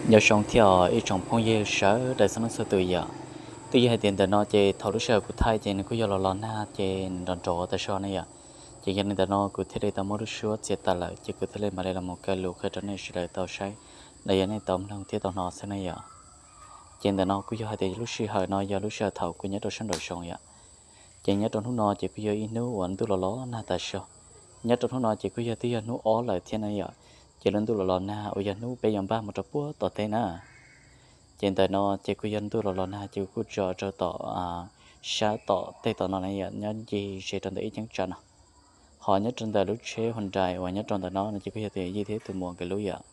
Nyob zoo thiab os ib tsoom phooj ywg sawv daws txhua leej txhua tus yom. Twb yog hais tias ntawm no ces thaum lub sij hawm kuv thaij ces nws kuj yog los los nag ces nrov nrov tas zog ne yom. Ces yog li ntawm no kuv thiaj li tau muab lub suab txiav tas lawm ces kuv thiaj li mam li los mus kaw lus qhia rau nej sawv daws tau saib los yog nej tau mloog thiab tau hnov xwb ne yom. Ces ntawm no kuj yog hais tias lub sij hawm no yog lub sij hawm thaum kuv nyob rau sab nraum zoov yom. Ces nyob rau hnub no ces kuj yog ib hnub uas ntuj los los nag tas zog. Nyob rau hnub no ces kuj yog twb yog hnub ob lawm thiab na yom. Ces lub ntuj los los nag uas yog hnub peb yuav npaj mus rau puag tom teb na. Ces ntawm no ces kuj yog ntuj los los nag ces kuv kuj tso rau tom sab tom tej tom no na yom, nyob ncig ze rau ntawm ib ceeb tsam no. Ho nyob rau ntawm lub tsheb Hyundai uas nyob rau ntawm no no ces kuj yog tus yij thiab tus muam nkawd lub yom.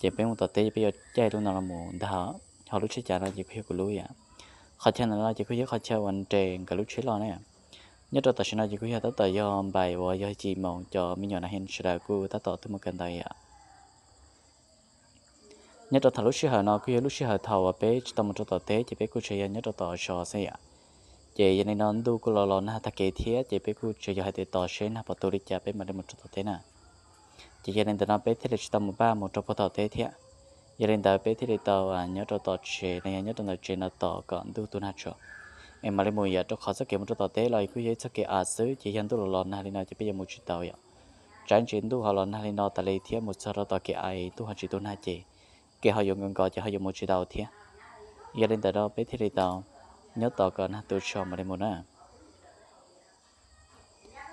Ces peb mus tom teb peb yuav caij lub no los mus ntag. Ho lub tsheb cav no ces kuj yog kuv lub yom. Qhov chaw ntawm no ces kuj yog qhov chaw uas nres nkawd lub tsheb los na. Nyob rau tam sim no ces kuj yog tab tom yog npaim uas yog yim moos, cov me nyuam nas hias sawv daws kuj tab tom tuaj mus kawm ntawv yom. Nyob rau thaum lub sij hawm no kuj yog lub sij hawm thaum uas peb tsis tau mus rau tom teb ces peb kuj tsuas yog nyob rau tom zos xwb yom. Ces yog li no ntuj kuj los los nag tag kev thiab ces peb kuj tsuas yog hais tias tos seb nag pom tu li cas peb mam li mus rau tom teb na. Ces yog li ntawd no peb thiaj li tsis tau mus npaj mus rau puag tom teb thiab. Yog li ntawd peb thiaj li tau nyob rau tom tsev los yog nyob rau ntawm tsev no tos kom ntuj tu nag tso es mam li mus yom, rau qhov txoj kev mus rau tom teb los kuj yog ib txoj kev av xwb ces yog ntuj los los nag li no ces peb yuav mus tsis tau yom. Tsam ntsis ntuj ho los nag li no tas li thiab mus txog rau tom kev av ntuj ho tsis tu nag ces kev ho yuav nkos nkos ces ho yuav mus tsis tau thiab. Yog li ntawd no peb thiaj li tau nyob tos kom nag tu tso mam li mus na.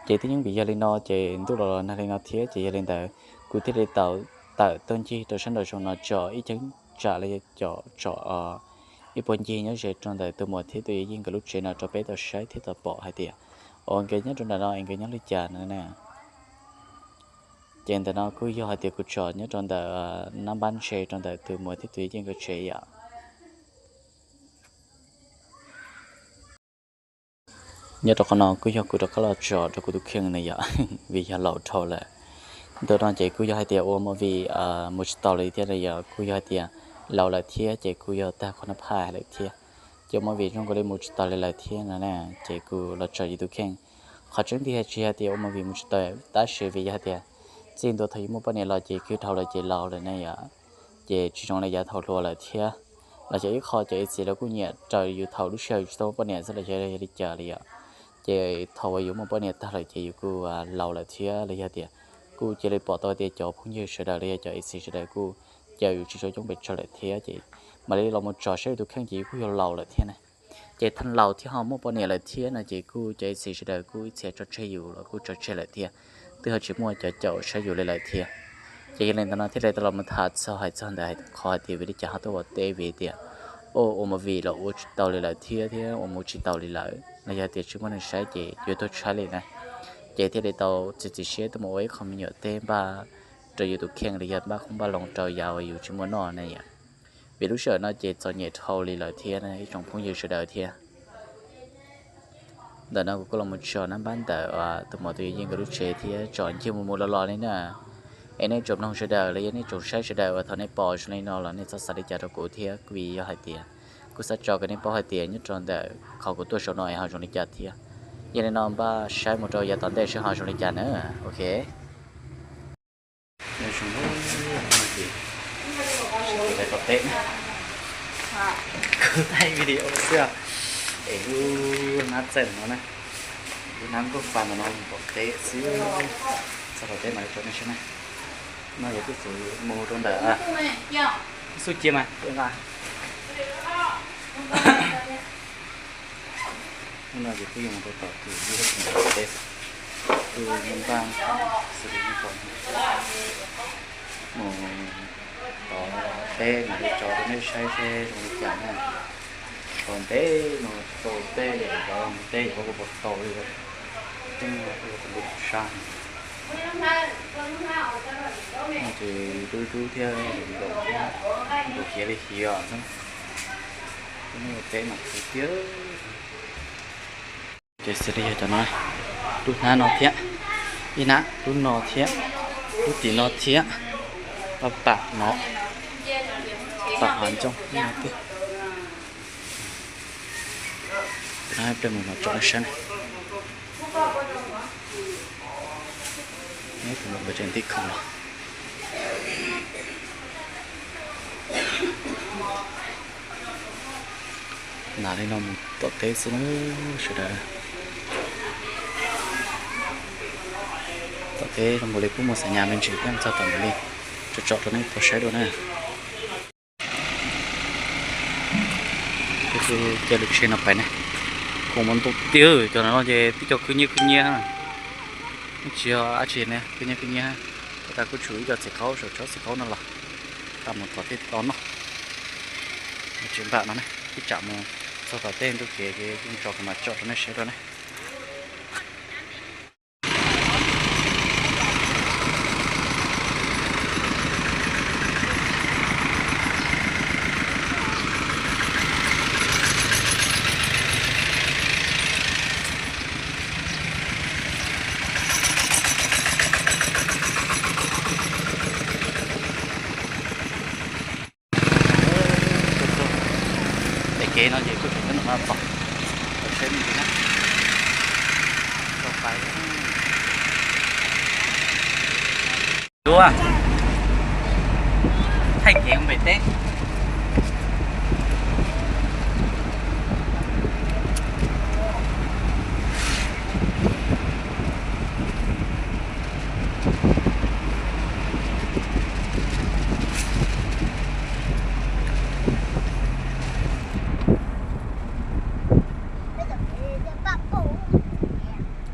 Ces twb yeej vim yog li no ces ntuj los los nag li no thiab ces yog li ntawd kuv thiaj li tau tawm tuaj ncig rau sab nraum zoov no tsom ib ceeb tsam los yog tsom ib puag ncig nyob ze rau ntawm tus muam thiab tus yawm yij nkawd lub tsev no rau peb tau saib thiab tau pom hais tias uas nkawd nyob rau ntawm no es nkawd nyob li cas no na. Ces ntawm no kuj yog hais tias kuv tsom nyob rau ntawm nab npab ntse rau ntawm tus muam thiab tus yawm yij nkawd tsev yom. Nyob rau qhov no kuj yog kuv rov qab los tsom rau kuv tus kheej na yom, vim yog laus dhau lawm. Ntu no ces kuj yog hais tias ua movie mus tsis taus li thiab na yom, kuj yog hais tias laus lawm thiab ces kuj yog tag qhov nab phaj lawm thiab. Ces ua movie zoo nkaus li mus tsis taus li lawm thiab no na, ces kuv los tsom yus tus kheej. Qhov tseeb tiag tsis yog tias ua movie mus tsis taus tab sis vim yog hais tias txij ntua thaum yus muaj poj niam los ces khwv dhau lawm ces laus lawm na yom, ces tsis zoo li yav thaum hluas lawm thiab. Los yog ib qho cov ib txwm los kuj nyiam raws yus thaum lub sij hawm yus tsis tau muaj poj niam xwb los yog li cas li yom. Ces thaum uas yus muaj poj niam tag lawm ces yus kuj laus lawm thiab los yog tias kuj cia li pom tau tias cov phooj ywg sawv daws los yog cov ib txwm sawv daws kuj caw yus tsis tshua coob pes tsawg lawm thiab ces mam li los mus tsom saib yus tus kheej ces yus kuj yog laus lawm thiab na. Ces thaum laus thiab ho muaj poj niam lawm thiab no ces kuj cov ib txwm sawv daws kuj ib txhia tso tseg yus los kuj tso tseg lawm thiab, twb ho tsis muaj cov caum saib yus li lawm thiab. Ces yog li ntawd no thiaj li tau los mus tham txog hais txog ntawm qhov hais tias vim li cas ho tuaj ua teb vim tias ua movie los ua tsis tau li lawm thiab thiab ua mus tsis taus li lawm los yog tias tsis muaj neeg saib ces yuav tuag tshaib li na. Ces thiaj li tau txiav txim siab tuaj mus ua ib qho me nyuam teb npaj rau yus tus kheej los yog npaj qoob npaj loo rau yav uas yus tsis muaj noj na yom. Vim lub sij hawm no ces txom nyem dhau li lawm thiab ib tsoom phooj ywg sawv daws thiab. Ntawm no kuv kuj los mus tsom nab npab ntawm tus muam tus yawm yij nkawd lub tsev thiab tsom ncig mus mus los los li na. Es nej tsoom mloog sawv daws los yog nej tsoom saib sawv daws uas thaum nej pom zoo li no los nej txhob xav li cas rau kuv thiab, vim yog hais tias kuv xav tso kom nej paub hais tias nyob rau ntawm qhov kuv tuaj saum no es ho zoo li cas thiab. Yog li no npaj saib mus rau yav tom ntej seb ho zoo li cas na. Ok. Thaij video xwb es lub hnab txaij no na, lub hnab nkauj fa ntawm no pom teb xwb, txog tom teb mam li tso nej saib na. No yog kuj txwv mus rau ntawm xub cia mas nqa. Hnub no ces kuj yuav mus rau tom tus yij tus muam teb, kuj npaj xws li nej pom, mus tov teb mam li tso rau nej saib seb zoo li cas na. Tau ntev no, tau teb, tau teb yuav ua puas tau li, teb ua tus ntu sab. Ces dub dub thiab nkaum, nkaum kiav li hiv os. Lub teb mas khuv tiag. Ces xws li yog cov no, lub hnab no thiab, ib hnab lub no thiab, lub tim no thiab, pam no, pam hav ntsooj no tiag. Peb mus no tso nej saib na. Tus muam nkawd tseem tiv khoom los. Nag li no mus tom teb xwb na sawv daws. Tom teb zoo nkaus li kuj muaj xav nyas me ntsis thiab, txog tom ntawd li tsom tsom rau nej tau saib dua na. Kuv caij lub tsheb no pais ne, kuj muaj ntau tiag, cov no ces tib co khwb nyiab khwb nyiab, tsis yog dab tsi ne, khwb nyiab khwb nyiab. Tab sis kuj tshuav ib co txiv qaub saum tsob txiv qaub no los, tab mus tom thiaj tau noj. Tsis npam no ne, ib tsam mus txog tom tej ntuj kev ces kuv tso kuv mam tsom rau nej saib dua ne. Pem kev no ces kuj tseem nyob no pom, saib me ntsis na. Tau pais dua, thaij kev mus pem teb.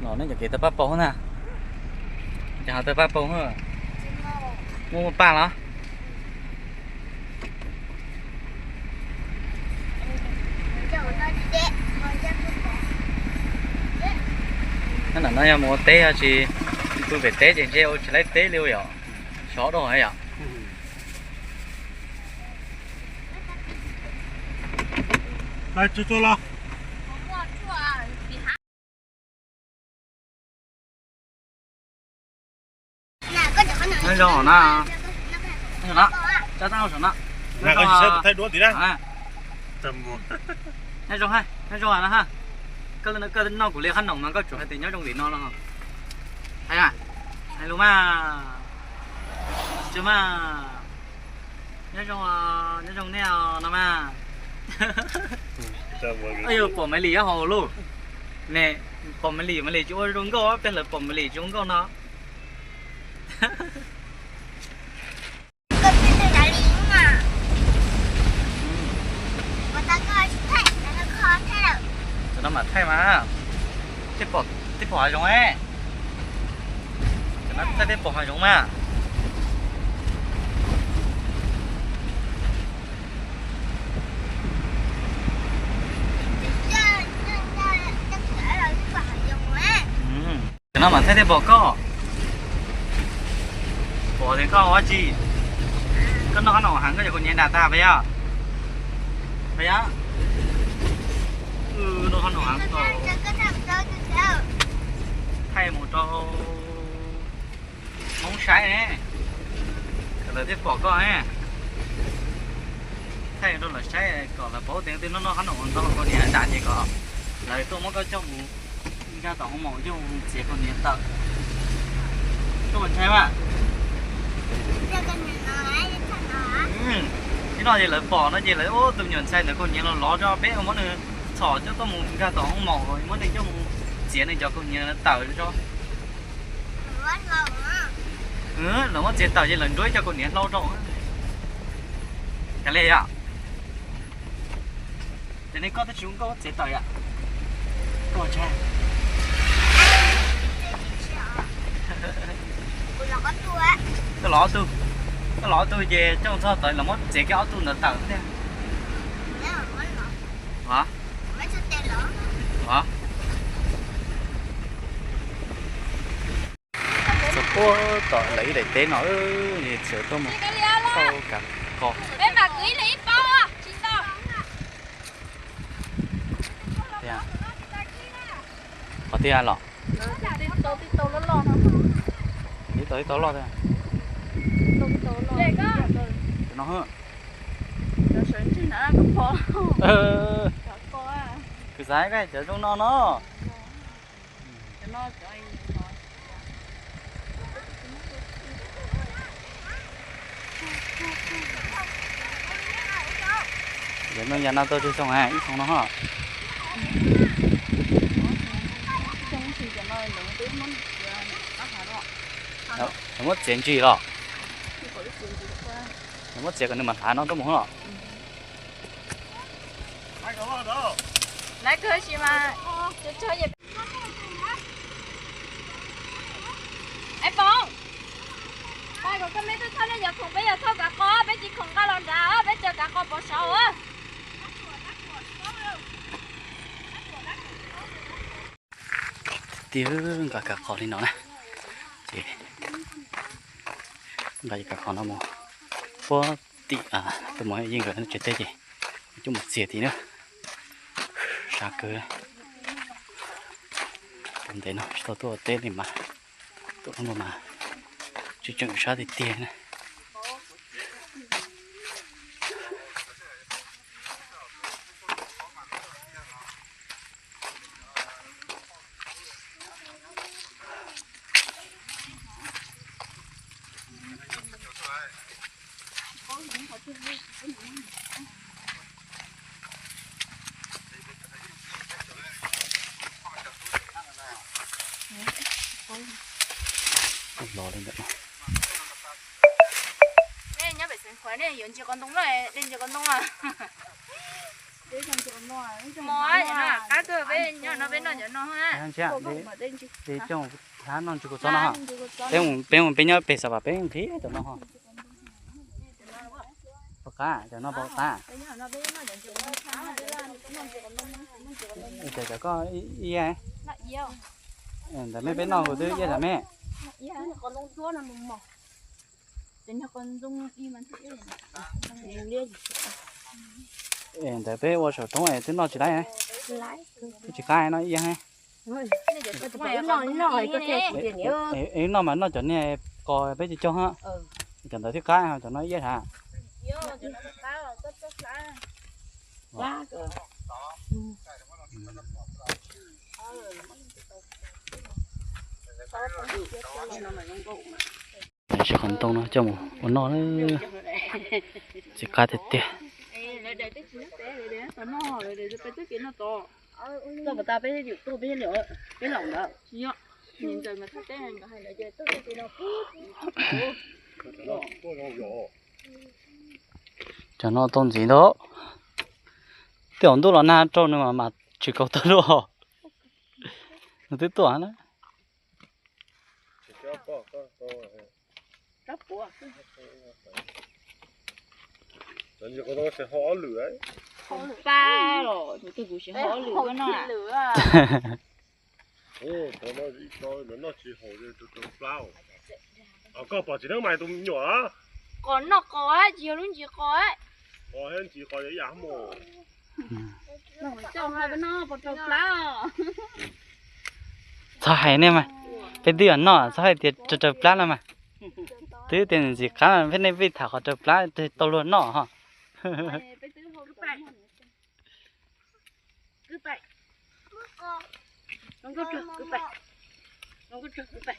Los nej cov kev tawg paj paug na. Cov ho tawg paj paug, muaj paj los? Nram no yog mus ua teb, yog tsis pw pem teb ces ntshe ua tsis laib teb li yom. Sov dua yom. Nyob zoo na. Nyob zoo, nyob zoo na. Koj noj kuv li qhab noom mas koj tsuas hais tias nyob zoo li no los? Hais, hais lus mas. Tsis mas. Nyob zoo, nyob zoo nej no mas. Yog pom Maiv Lis hauv lauj. Ne, pom Maiv Lis, Maiv Lis tsis ua zoo nkauj, peb lawv pom Maiv Lis tsis ua nkauj no. Cov no mam thaij mas. Tej pom hav zoov, cov no thaij tej pom hav zoov mas. Cov no mam thaij tej pom koj. Pom tias koj ua dab tsi? Koj noj qhab noom heev, koj cov kaus hniav nram tag pab yog? Pab yog? Noj qhab noom heev, thaij mus rau Hmoob saib ne, kom lawv thiaj pom koj ne. Thaij rau lawv saib kom lawv paub tias twb noj noj qhab noom ntau kaus hniav nram ces kom lawv tuaj muab koj coj mus nkag tom hoo maum coj mus txiav kaus hniav tawm. Koj puas ntshai mas? Ib no ces lawv pom no ces lawv ua tus me nyuam ntxhais ntawd kaus hniav los lov tso, peb muab nws txhom coj tuaj mus nkag tom hoo maum, muab nws coj mus txiav nws cov kaus hniav tawm tso. Lawv muab txiav tawm ces lawv nruab ib co kaus hniav hlau rau. Kav liam yom. Ces nej koj twb tsis zoo nkauj txiav tawm yom. Koj los ob tug, koj los ob tug ces coj txog tod los muab txiav kiag ob tug ntawd tawm thiab. Txog puag tom lawv ib daim teb no, sawv tuaj mus thauj kav kho. Qhov twg los? Tib tau tib tau loj thiab. Cov no. Kuv xav cov zoo no no. Yog no yog no tau tsawg xyoo, ib xyoo no ho. Muab txiav ntsis los? Muab txiav kom nws mam hlav no tuaj mus los. Peb tsis khoom kav qos, peb tsis khoom nqa los nrad, peb tsaws kav qos pov saud. Tiag, nqa kav qos li no na. Ces nqa kav qos no mus puag tim tus muam Yeej nkawd tsev teb ces coj mus txiav tim na. Sab kawg. Tus ntev no tsis tau tuaj teb li mas, tuaj hnub no mas tsis tseem sab tiag tiag na. Los li ntawm no. Nej nyob pem Xeev Khuam nej yuav ntsia qos ntoo na, nej ntsia qos ntoo a. Mos, qab kawg, peb nyob no peb noj cov no. Peb mus peb nyob pem Xav Vam peb nqhis cov no ho. Pom qab, cov no pom qab. Cov koj ib, ntawm me peb noj kuv twb iab zam me. Ntawd peb ua saum roob twb noj tsis laib, twb tsis qab no iab. Noj mas noj cov niag qos peb cog cog, cov ntawd thiaj qab, cov no iab sav. Siv qhov ntoo no coj mus ua noj, txiv qab tiag tiag. Cov no tau ntxiv ntau, tej zaum ntuj los nag rau nws mas mas tsis kaus tau dua. Nws twb tuaj na. Koj pom tsis neb mas tus me nyuam, qos noj qos tsis yog lub ntsis qos. Txhob hais nej mas, peb twb yog noj txhob hais tias raws raws plab no mas. Twb tias ntxim qab peb nej pheej tham qhov raws plab tau luag noj ho.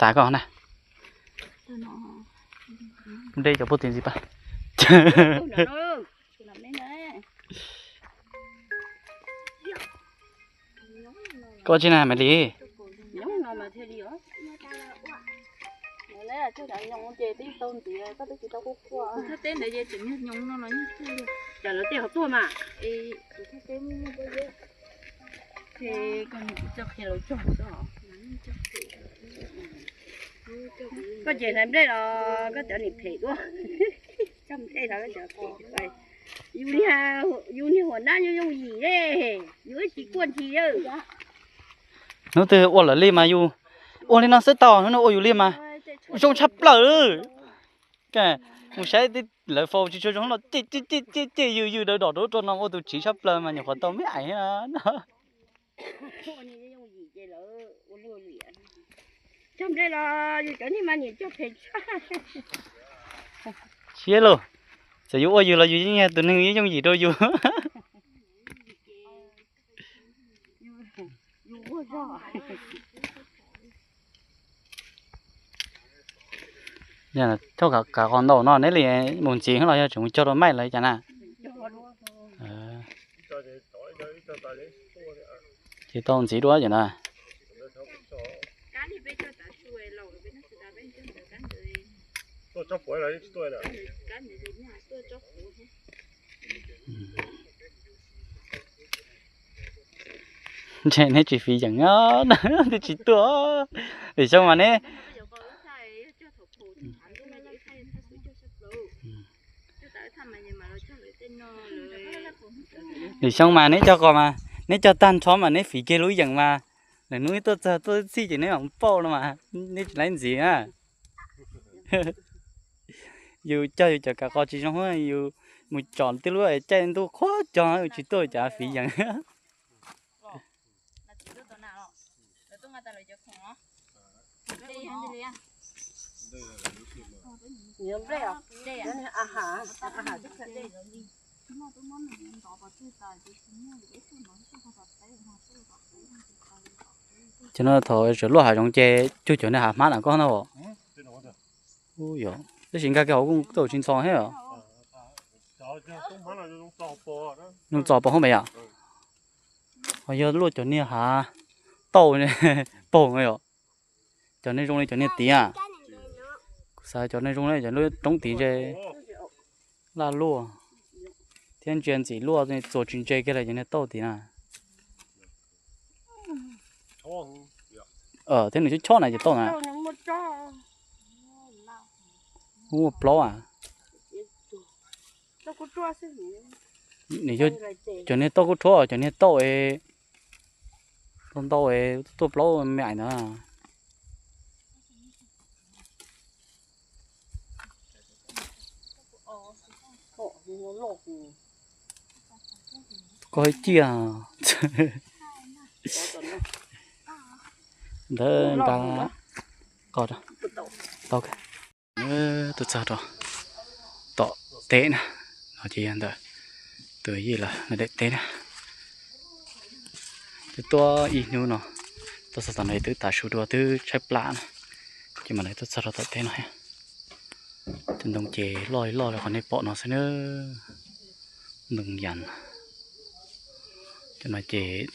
Tav koj na. Nte cov puj tim ntxiv pab. Koj tsis na Maiv Lis. Koj ces hlais nplej los koj cov niam phem dua. Coj nplej los koj cov, yus niag huam nab yooj yooj yim, yus ib tsis kuaj ntsis. Hnub twg ua lawm li mas yus ua li no xwb tau, hnub no ua yus li mas zoo tshaj plaws. Mus saib lawv faus tsis tshua zoo los cem cem cem cem yws yws daws dom rau rau no ua tus tsiv tshaj plaws mas nyuam qhuav tau me ais no. Siab lauj, txawm yus ua yus los yus yeej yog tus neeg yooj yim rau yus. Coj kav qos ntau no neb li mus ntxiv los yog tseem mus cog rau maij lawv cas na? Tsis tau ntxiv dua ces na. Ntshe neb tsis fiv yeem, twb tsis tuaj. Lwm xyoo mas neb, lwm xyoo mas neb cog qos mas neb cog tag nrho mas neb fiv kiag lub yeem mas lwm hnub tuaj txog tuaj txhij ces neb mam pauj no mas neb tsis laib ntxiv na. Yus cog yus cov kav qos tsis zoo, yus mus tsom tej lub caij ntuj qhuav cog yus tsis tuaj cov fiv yeem. Ces no thaum tseem luaj hav zoov ces cug cov niag hav hmab na koj na. Tab sis nkag kiag hauv kuj tau tsis ntxhov thiab os. Zoo txos pov hauv pes yom. Ho yog luaj cov niag hav tauj pog yom. Cov niag zoo li cov niag tid a. Kuv xav cov niag zoo li cov lub roob tid ntshe laj luaj thiab ntsia ntxim luaj txuas tsis ntse kiag li cov niag tauj tid na. Thiab nws chob chob na cov tauj na. Muaj plaub a. Nws yog cov niag tauj kub rhuab, cov niag tauj es tau ntau es tuaj plaub me aim ntawd. Koj ciaj ntawd nqa qos tau. Tuaj txog rau tom teb na, no ces yog ntawm tus yij lawv daim teb na. Twb tuaj ib hnub no, tuaj txog tom no twb tav su dua twb tshaib plab na, ces mam li tuaj txog rau tom teb no thiab. Cov ntoo ces loj li loj li qhov nej pom no xwb na. Ntoo yas, cov no ces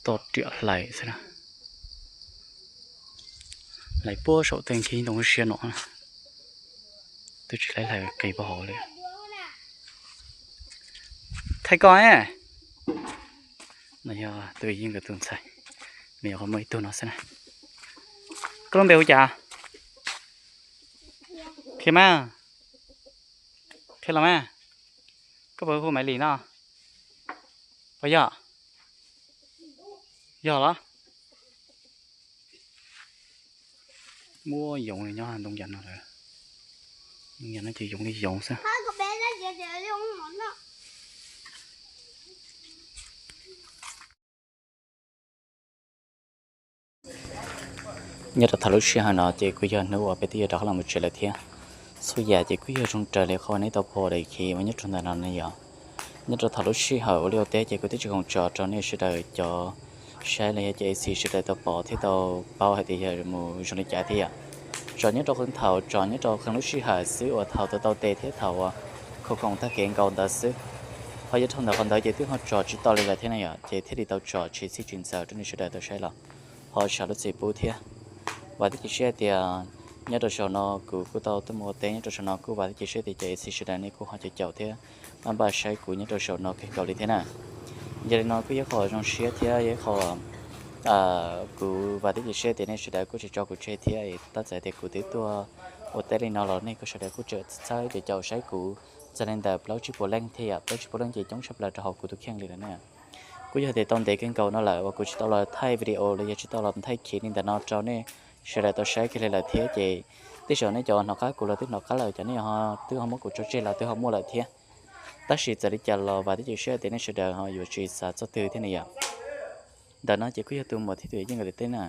toj riam hlais xwb na. Hlais puag saum tej khib ntoo siab no, twb tsis laib hlais qis puag hauv li. Thaij koj, no yog tus yeej nkawd tus ntxhais, nws nyuam qhuav muaj ib tug no xwb na. Koj lub npe hu cas? Qhia mas, qhia los mas. Koj puas hu Maiv Lis no? Puas yog? Yog los? Muaj yoov li nyob ntoo yas no lawm. Ntoo yas no ces yoov li yoov xwb. Nyob rau thaum lub sij hawm no ces kuj yog hnub uas peb twb yuav rov qab los mus tsev lawm thiab. Txhua yam ces kuj yog zoo raws li qhov uas nej tau pom daim khiv uas nyob rau ntawm no ne yom. Nyob rau thaum lub sij hawm ua liaj ua teb ces kuv twb tsis khoom tso rau nej sawv daws cov saib los yog cov A C sawv daws tau pom thiab tau paub hais tias yog mus zoo li cas thiab yom. Tso nyob rau qee thaum, tso nyob rau qee lub sij hawm xwb uas thaum tau tau tes thiab thaum uas khoom khoom tag kev nkaus ntawd xwb. Ho yog dhau ntawm qhov ntawd ces twb ho tso tsis tau li lawm thiab na yom, ces thiaj li tau tso tsis txhij tsis ntxaws rau nej sawv daws tau saib los ho zam lub txim pub thiab. Vam thiab cia siab tias nyob rau zaum no kuv kuj tau tuaj mus ua teb nyob rau zaum no kuj vam thiab cia siab tias cov A C sawv daws nej kuj ho caum caum thiab npaj npaj saib kuv nyob rau zaum no kawg nkaus li thiab na. Yog li no kuj yog qhov zoo siab thiab yog qhov kuv vam thiab cia siab tias nej sawv daws kuj tsis tso kuv tseg thiab. Tab txawm tias kuv twb tuaj ua teb li no los nej kuj sawv daws kuj tseem txhawb caum caum saib kuv txog li ntawm plaub tsib puas leej thiab yom, plaub tsib puas leej ces coob tshaj plaws rau hauv kuv tus kheej li lawm na. Kuj yog tias tau ntev kawg nkaus no lawm uas kuv tsis tau los thaij video los yog tsis tau los thaij khiv li ntawm no rau nej sawv daws tau saib kiag li lawm thiab ces tej zaum nej cov hnov qab kuv los twb hnov qab lawm, cov nej ho twb ho muab kuv tso tseg los twb ho muaj lawm thiab. Tab sis txawm li cas los vam thiab cia siab tias nej sawv daws ho yuav tsis xav txog twg thiab ne yom. Ntawm no ces kuj yog tus muam thiab tus yawm yij nkawd daim teb na.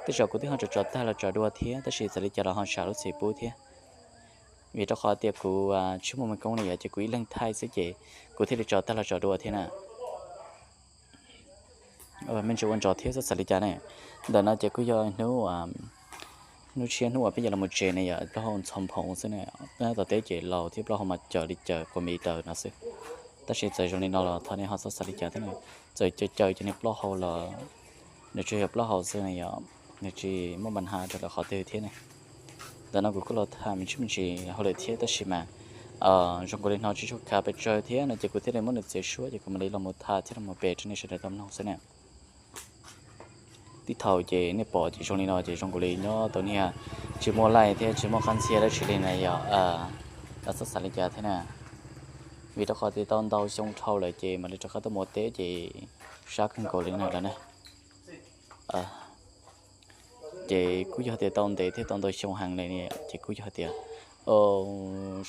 Tej zaum kuv twb ho tso tso tag los tso dua thiab tab sis txawm li cas los ho zam lub txim pub thiab. Vim rau qhov tias kuv tsis muaj muaj koob li yom, ces kuv ib leeg thaij xwb ces kuv thiaj li tso tag los tso dua thiab na. Me ntsis ua ntsos thiab txhob xav li cas ne. Ntawm no ces kuj yog hnub, hnub tshiab hnub uas peb yuav los mus tsev ne yom, plaub hau ntxhov nphoov xwb na. Tom teb ces laus thiab plaub hau mas cawv li cawv quas me li taws no xwb. Tab sis txawm zoo li no los thov nej ho txhob xav li cas thiab na. Txawm caw caw cov niag plaub hau los nws tsuas yog plaub hau xwb na yom, nws tsis muaj npa nhas rau lawv qhov twg thiab ne. Ntawm no kuv kuj los tham me ntsis me ntsis hauj lwm thiab tab sis mas zoo nkaus li hnov tsis tshua khav pes tsawg thiab no ces kuv thiaj li muab nws txiav suab ces kuv mam li los mus tham thiab los mus piav rau nej sawv daws tau mloog xwb na. Tib thaum ces nej pom ces zoo li no ces zoo nkaus li nyob tau niag tsis muaj laij thiab tsis muaj qab ntxhiab dab tsi li na yom, txhob xav li cas thiab na. Vim rau qhov tias tau ntau xyoo dhau lawm ces mam li rov qab tuaj mus ua teb ces sab kawg nkaus li na lawm na. Ces kuj yog tias tau ntev thiab tau ntau xyoo heev li ces kuj yog tias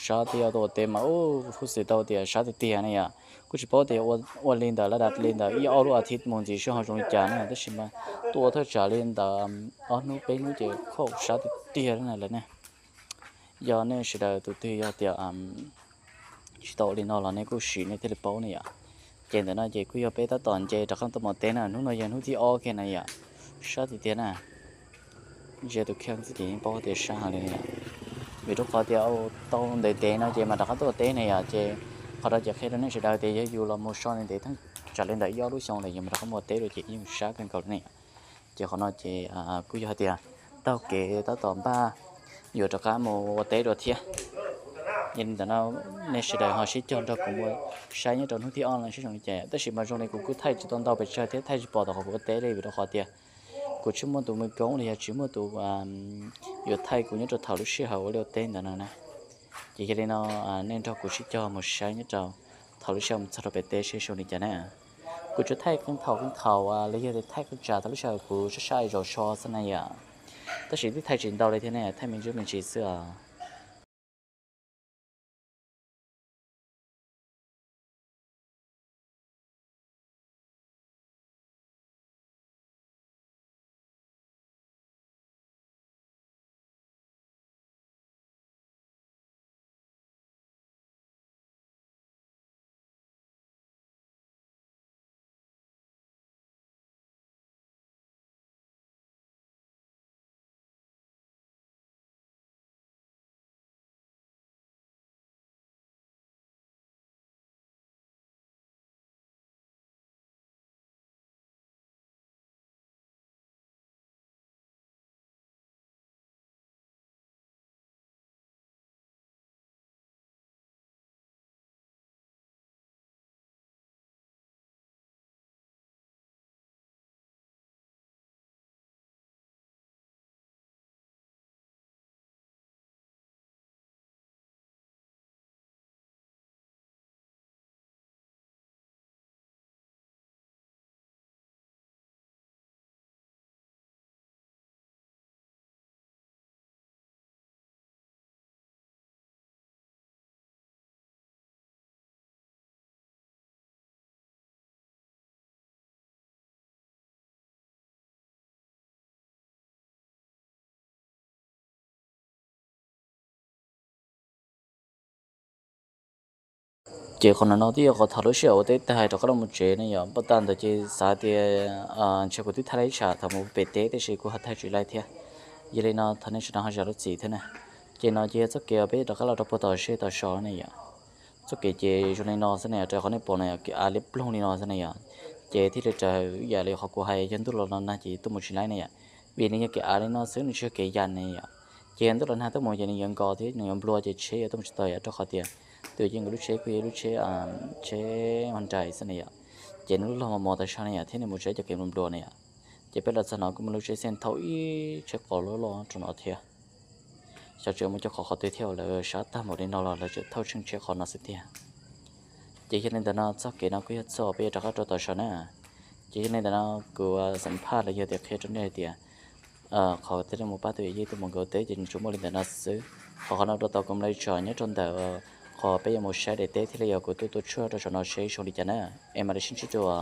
sab tiag, tuaj ua teb mas ub huj xwm tau tias sab tiag tiag ne yom. Kuj tsis paub tias ua li ntawd laj dab li ntawd ib ob lub as thiv mus ntxiv sij hawm zoo li cas ne, tab sis mas tuaj ua thaj tsam li ntawd ob hnub peb hnub ces kho sab tiag tiag na lawm ne. Yog nej sawv daws tus twg yog tias tsis tau ua li no los nej kuj sim nej thiaj li paub ne yom. Ces ntawm no ces kuj yog peb tab tom nce rov qab tuaj mus teb na, hnub no yog hnub thib ob kiag na yom. Sab tiag tiag na. Ntsia tus kheej xwb ces yeej paub tias sab heev li na yom. Vim rau qhov tias tau ntev ntev no ces mas rov qab tuaj teb ne yom, ces qhov no ces qhia rau nej sawv daws tias yog yus los mus so ntev ntev thaj tsam li ntawm ib ob lub xyoo lawm yus mam rov qab mus ua teb dua ces yeej sab kawg nkaus li ne yom. Ces qhov no ces kuj yog hais tias taug kev tab tom npaj yuav rov qab mus ua teb dua thiab. Yog li ntawd no nej sawv daws ho sib cog nrog kuv mus saib nyob rau hnub thib ob no seb zoo li cas, tab sis mas zoo li kuv kuj thaij tsis tau ntau pes tsawg thiab thaij tsis pom tom qhov kuv ua teb li vim rau qhov tias kuv tsis muaj tus me koob los yog tsis muaj tus yuav thaij kuv nyob rau thaum lub sij hawm ua liaj ua teb ntawd no na. Ces yog li no nej nrog kuv sib cog mus saib nyob rau thaum lub sij hawm mus txog rau pem teb seb zoo li cas na. Kuv tsuas thaij qee thaum qee thaum los yog tias thaij qee tsam thaum lub sij hawm kuv sab sab zov so xwb na yom. Tab sis twb thaij tsis ntau li thiab ne, thaij me ntsis me ntsis xwb os. Ces qhov no no twb yog qhov thaum lub sij hawm ua teb tag rov qab los mus tsev ne yom, npaj tag ntawd ces xav tias ntshe kuv twb thaij laib tsam thaum mus pem teb tiam sis kuv ho thaij tsis laib thiab. Yog li no thov nej sawv daws ho zam lub txim thiab na. Ces no ces yog txoj kev uas peb rov qab los rau puag tom seb tau so ne yom. Txoj kev ces zoo li no xwb ne yom, raws qhov nej pom no yom, kev av liab ploog li no xwb ne yom. Ces thiaj li raws ib yam li qhov kuv hais yog ntuj los los nag ces tuaj mus tsis laib ne yom. Vim nws yog kev av li no xwb nws tsis yog kev yas ne yom. Ces yog ntuj los nag tuaj mus ces nws yuav nkos thiab nws yuav nplua ces tsheb yuav tuaj mus tsis tau yom, rau qhov tias tus yeej nkawd lub tsheb kuj yog lub tsheb, tsheb Hyundai xwb ne yom. Ces nws lub log mos mos tas zog ne yom thiab nws mus tsev cov kev nplua nplua ne yom. Ces peb los txog no kuj muaj lub tsheb xeej thauj ib tsheb qos loj loj rau no thiab. Xyov tseem muaj cov qhov qhov twg thiab uas lawv sab tag npaum li no los lawv tseem thauj tsheej tsheb qhov no xwb tiag. Ces yog li ntawd no txoj kev no kuj yog txoj peb yuav rov qab rau tom saum na. Ces yog li ntawd no kuv xam phaj los yog tias qhia rau nej hais tias qhov thiaj li mus pab tus yij tuaj mus nkauv teb ces nws tsuas muaj li ntawm no xwb. Qhov qhov no rau tom kuv mam li tsom nyob rau ntawm qhov peb yuav mus saib daim teb thiaj li yog kuv tuaj tua tshuaj rau saum no seb zoo li cas na. Es mam li sib ntsib dua.